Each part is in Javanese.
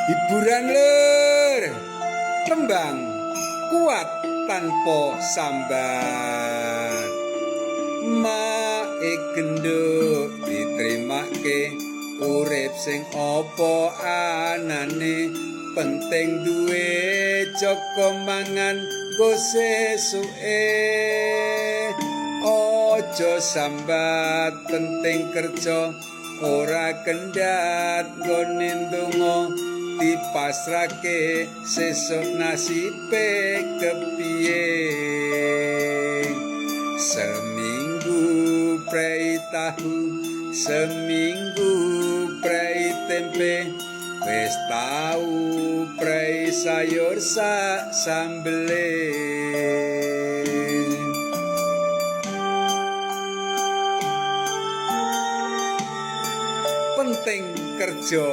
Hiburan, lur. Tembang kuat tanpa sambat. Mae genduk diterimake, urip sing apa anane, penting duwe joko mangan nggo sesuke. Aja sambat, penting kerja, ora kendhat nggone ndonga, dipasrahke sesuk nasibe kepiye. Seminggu prei tahu, seminggu prei tempe, wis tau prei sayur sak sambele. Penting kerja,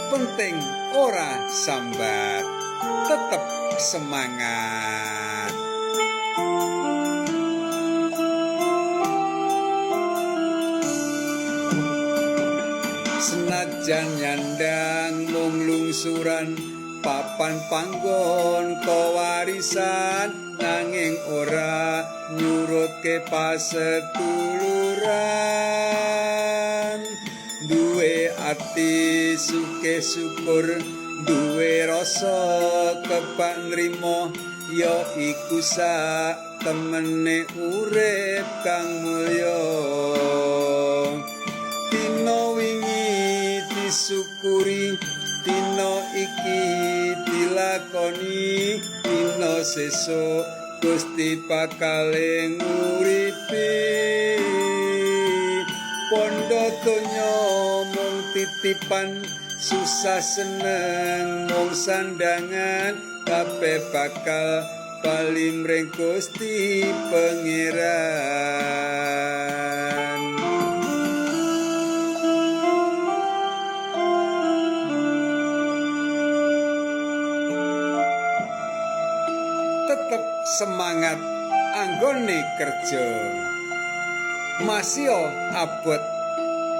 penting ora sambat, tetep semangat. Senajan nyandang mung lungsuran, papan panggon kewarisan, nanging ora nyurutke paseduluran. Duwe ati sugih syukur, duwe rasa kebak nrimo, ya iku sak temene urip kang mulya. Dina wingi disyukuri, dina iki dilakoni, dina sesuk Gusti bakale nguripi. Pondo donya mung titipan, susah seneng mung sandangan, kabeh bakal bali mring Gusti Pangeran. Tetep semangat anggone kerja. Masio abot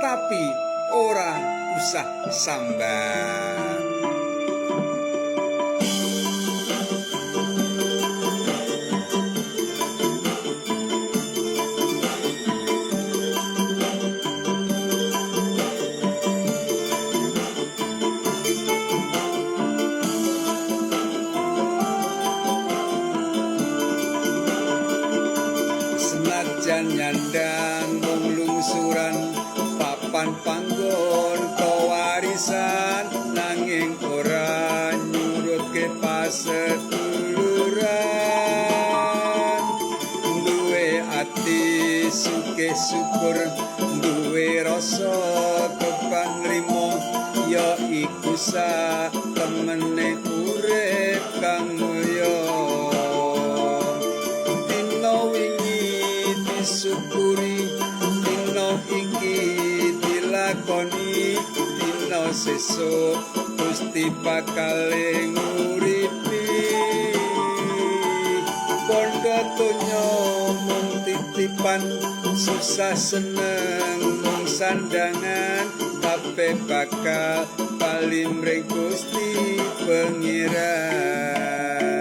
tapi ora usah sambat. Senajan nyandang mung lungsuran, papan panggon kewarisan, nanging ora nyurutke paseduluran. Duwe ati sugih syukur, duwe rasa kebak nrimo, ya iku sak temene urip kang mulya. Dina wingi disyukuri, dina iki dilakoni, dina sesuk Gusti bakale nguripi. Bondo donya mung titipan, susah seneng mung sandangan, kabeh bakal bali mring Gusti Pangeran.